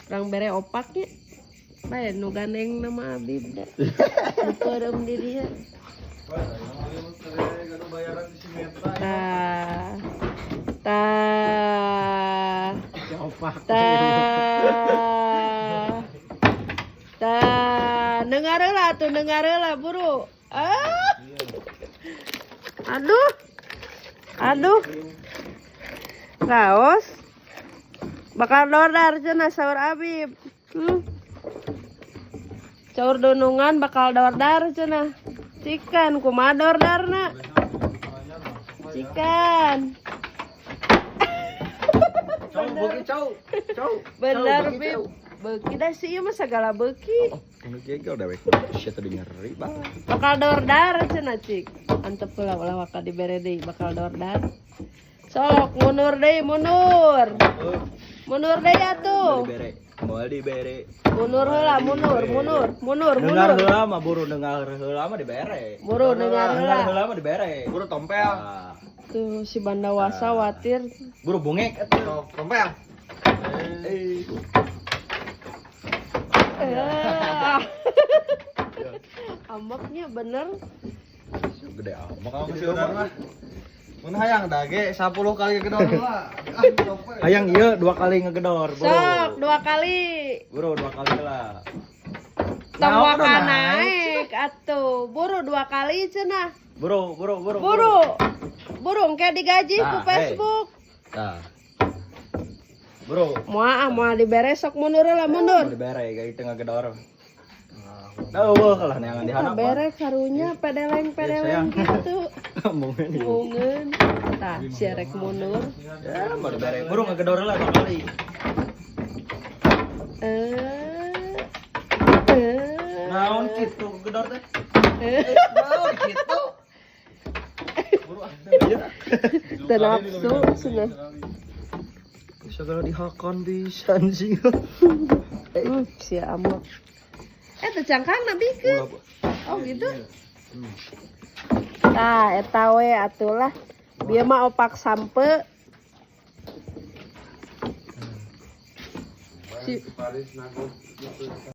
Urang bere opaknya. Bae nu gandeng nama Abib da. Nu peureum di dieu. Tah. Tah. Tah. Tah, dengar heula tuh, dengar heula buru. Ah. Aduh. Aduh. Raos. Bakal dordar cenah saur Abib. Saur dunungan bakal dordar cenah. Cikan kumaha dordarna? Cikan. Cau, beuki cau. Cau. Bener Bib. Beuki dah sih ieu mah sagala beuki. Anu gegel dewek. Sia tadi ngeri bah. Bakal dordar cenah cik. Antep heula ulah waka dibere deui bakal dordar. Sok mundur deui mundur. Mundur deui atuh. Dibere. Moal dibere. Mundur heula mundur mundur mundur Dengar mundur. heula mah buru dengar heula mah dibere. Buru dengar Dengar heula. heula mah dibere. Buru tompel. Nah, Tuh si Bandawasa watir. buru bongek atuh. Tompel. Eh. Eh. Ambeknya bener. Gede amat. Kamu si udar mah. Mun hayang dage 10 kali gedor heula. Ah, tompel. Hayang ieu dua kali ngegedor, bro. Sok dua kali. Buru dua kali lah. Tong Naon waka udah naik atuh. Buru dua kali cenah. Buru, buru, buru. Buru. Buru engke digaji ku Nah, hey. Facebook. Nah. Bro, Moal ah moal dibere sok mundur lah mundur. mundur. Dibere kayak itu ngegedor. Nah, eueuh lah neangan di handap. Bere karunya pedeleng-pedeleng Iya, gitu. Mungkin. Mungeun. Tah, si rek mundur. Ya, mau dibere. Buru ngegedor lah dua kali. Eh. Eh. Naon kitu ngegedor teh? Eh. Naon kitu? Buru ah. Teu nafsu cenah. Segala dihakan pisan sih. Si ambek. Eh, teu cangkangna bikeun. Oh gitu. Tah, eta we atulah. Bieu mah opak sampe. Si Paris nagog gitu.